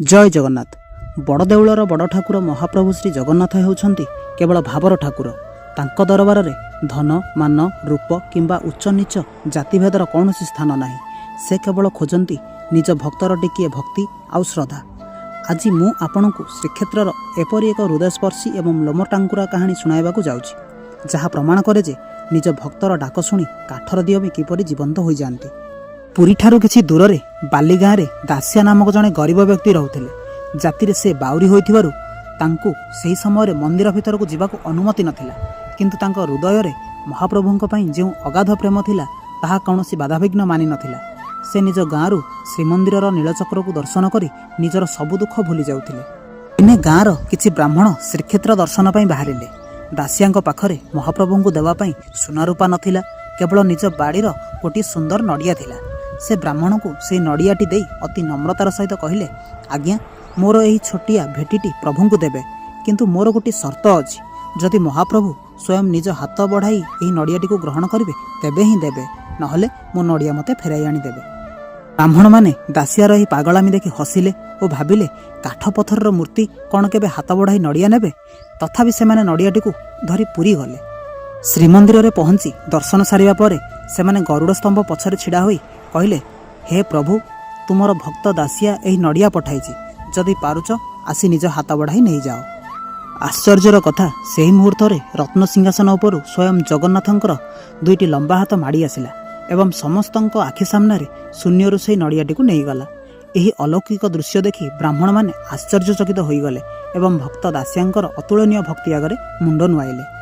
ଜୟ ଜଗନ୍ନାଥ। ବଡ଼ଦେଉଳର ବଡ଼ ଠାକୁର ମହାପ୍ରଭୁ ଶ୍ରୀ ଜଗନ୍ନାଥ ହେଉଛନ୍ତି କେବଳ ଭାବର ଠାକୁର। ତାଙ୍କ ଦରବାରରେ ଧନ, ମାନ, ରୂପ କିମ୍ବା ଉଚ୍ଚ ନୀଚ ଜାତିଭେଦର କୌଣସି ସ୍ଥାନ ନାହିଁ। ସେ କେବଳ ଖୋଜନ୍ତି ନିଜ ଭକ୍ତର ଟିକିଏ ଭକ୍ତି ଆଉ ଶ୍ରଦ୍ଧା। ଆଜି ମୁଁ ଆପଣଙ୍କୁ ଶ୍ରୀକ୍ଷେତ୍ରର ଏପରି ଏକ ହୃଦୟସ୍ପର୍ଶୀ ଏବଂ ଲୋମଟାଙ୍କୁରା କାହାଣୀ ଶୁଣାଇବାକୁ ଯାଉଛି, ଯାହା ପ୍ରମାଣ କରେ ଯେ ନିଜ ଭକ୍ତର ଡାକ ଶୁଣି କାଠର ଦିଅ ବି କିପରି ଜୀବନ୍ତ ହୋଇଯାଆନ୍ତି। ପୁରୀଠାରୁ କିଛି ଦୂରରେ ବାଲି ଗାଁରେ ଦାସିଆ ନାମକ ଜଣେ ଗରିବ ବ୍ୟକ୍ତି ରହୁଥିଲେ। ଜାତିରେ ସେ ବାଉରୀ ହୋଇଥିବାରୁ ତାଙ୍କୁ ସେହି ସମୟରେ ମନ୍ଦିର ଭିତରକୁ ଯିବାକୁ ଅନୁମତି ନଥିଲା। କିନ୍ତୁ ତାଙ୍କ ହୃଦୟରେ ମହାପ୍ରଭୁଙ୍କ ପାଇଁ ଯେଉଁ ଅଗାଧ ପ୍ରେମ ଥିଲା, ତାହା କୌଣସି ବାଧାବିଘ୍ନ ମାନି ନଥିଲା। ସେ ନିଜ ଗାଁରୁ ଶ୍ରୀମନ୍ଦିରର ନୀଳଚକ୍ରକୁ ଦର୍ଶନ କରି ନିଜର ସବୁ ଦୁଃଖ ଭୁଲି ଯାଉଥିଲେ। ଦିନେ ଗାଁର କିଛି ବ୍ରାହ୍ମଣ ଶ୍ରୀକ୍ଷେତ୍ର ଦର୍ଶନ ପାଇଁ ବାହାରିଲେ। ଦାସିଆଙ୍କ ପାଖରେ ମହାପ୍ରଭୁଙ୍କୁ ଦେବା ପାଇଁ ସୁନାରୂପା ନଥିଲା, କେବଳ ନିଜ ବାଡ଼ିର ଗୋଟିଏ ସୁନ୍ଦର ନଡ଼ିଆ ଥିଲା। ସେ ବ୍ରାହ୍ମଣଙ୍କୁ ସେଇ ନଡ଼ିଆଟି ଦେଇ ଅତି ନମ୍ରତାର ସହିତ କହିଲେ, "ଆଜ୍ଞା, ମୋର ଏହି ଛୋଟିଆ ଭେଟିଟି ପ୍ରଭୁଙ୍କୁ ଦେବେ, କିନ୍ତୁ ମୋର ଗୋଟିଏ ସର୍ତ୍ତ ଅଛି। ଯଦି ମହାପ୍ରଭୁ ସ୍ୱୟଂ ନିଜ ହାତ ବଢ଼ାଇ ଏହି ନଡ଼ିଆଟିକୁ ଗ୍ରହଣ କରିବେ, ତେବେ ହିଁ ଦେବେ, ନହେଲେ ମୋ ନଡ଼ିଆ ମୋତେ ଫେରାଇ ଆଣିଦେବେ।" ବ୍ରାହ୍ମଣମାନେ ଦାସିଆର ଏହି ପାଗଳାମି ଦେଖି ହସିଲେ ଓ ଭାବିଲେ, କାଠ ପଥରର ମୂର୍ତ୍ତି କ'ଣ କେବେ ହାତ ବଢ଼ାଇ ନଡ଼ିଆ ନେବେ? ତଥାପି ସେମାନେ ନଡ଼ିଆଟିକୁ ଧରି ପୁରୀ ଗଲେ। ଶ୍ରୀମନ୍ଦିରରେ ପହଞ୍ଚି ଦର୍ଶନ ସାରିବା ପରେ ସେମାନେ ଗରୁଡ଼ ସ୍ତମ୍ଭ ପଛରେ ଛିଡ଼ା ହୋଇ କହିଲେ, "ହେ ପ୍ରଭୁ, ତୁମର ଭକ୍ତ ଦାସିଆ ଏହି ନଡ଼ିଆ ପଠାଇଛି। ଯଦି ପାରୁଛ, ଆସି ନିଜ ହାତ ବଢ଼ାଇ ନେଇଯାଅ।" ଆଶ୍ଚର୍ଯ୍ୟର କଥା, ସେହି ମୁହୂର୍ତ୍ତରେ ରତ୍ନ ସିଂହାସନ ଉପରୁ ସ୍ୱୟଂ ଜଗନ୍ନାଥଙ୍କର ଦୁଇଟି ଲମ୍ବା ହାତ ମାଡ଼ି ଆସିଲା ଏବଂ ସମସ୍ତଙ୍କ ଆଖି ସାମ୍ନାରେ ଶୂନ୍ୟରୁ ସେହି ନଡ଼ିଆଟିକୁ ନେଇଗଲା। ଏହି ଅଲୌକିକ ଦୃଶ୍ୟ ଦେଖି ବ୍ରାହ୍ମଣମାନେ ଆଶ୍ଚର୍ଯ୍ୟଚକିତ ହୋଇଗଲେ ଏବଂ ଭକ୍ତ ଦାସିଆଙ୍କର ଅତୁଳନୀୟ ଭକ୍ତି ଆଗରେ ମୁଣ୍ଡ ନୁଆଇଲେ।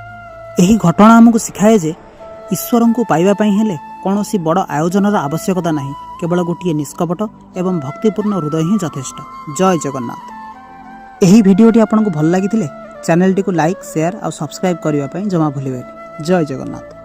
ଏହି ଘଟଣା ଆମକୁ ଶିଖାଏ ଯେ ଈଶ୍ୱରଙ୍କୁ ପାଇବା ପାଇଁ ହେଲେ କୌଣସି ବଡ଼ ଆୟୋଜନର ଆବଶ୍ୟକତା ନାହିଁ। କେବଳ ଗୋଟିଏ ନିଷ୍କପଟ ଏବଂ ଭକ୍ତିପୂର୍ଣ୍ଣ ହୃଦୟ ହିଁ ଯଥେଷ୍ଟ। ଜୟ ଜଗନ୍ନାଥ। ଏହି ଭିଡ଼ିଓଟି ଆପଣଙ୍କୁ ଭଲ ଲାଗିଥିଲେ ଚ୍ୟାନେଲଟିକୁ ଲାଇକ୍, ସେୟାର ଆଉ ସବସ୍କ୍ରାଇବ୍ କରିବା ପାଇଁ ଜମା ଭୁଲିବେନି। ଜୟ ଜଗନ୍ନାଥ।